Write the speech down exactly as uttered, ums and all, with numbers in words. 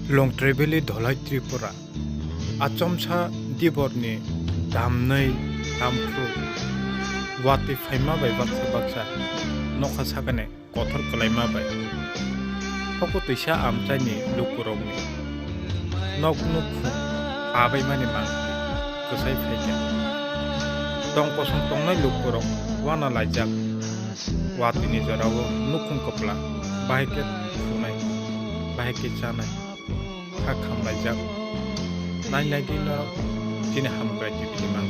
Longtrebeli Dholai Tripura. Achomsa diborni damnwi damphru watwi phaima bai baksa baksa nokha sakani kothor kwlaima bai. Hoko twisa amchaini lukurokni nok nukhung abaimani mangpili kwsai phaikha. Tong kosong tongnai lukurok wana laijak watwini jorao nukhung kwpla bahai khe khunai, bahai khe chanai. Kha khamlaijak. Nai nai di no chini hamkrai twi twi mang.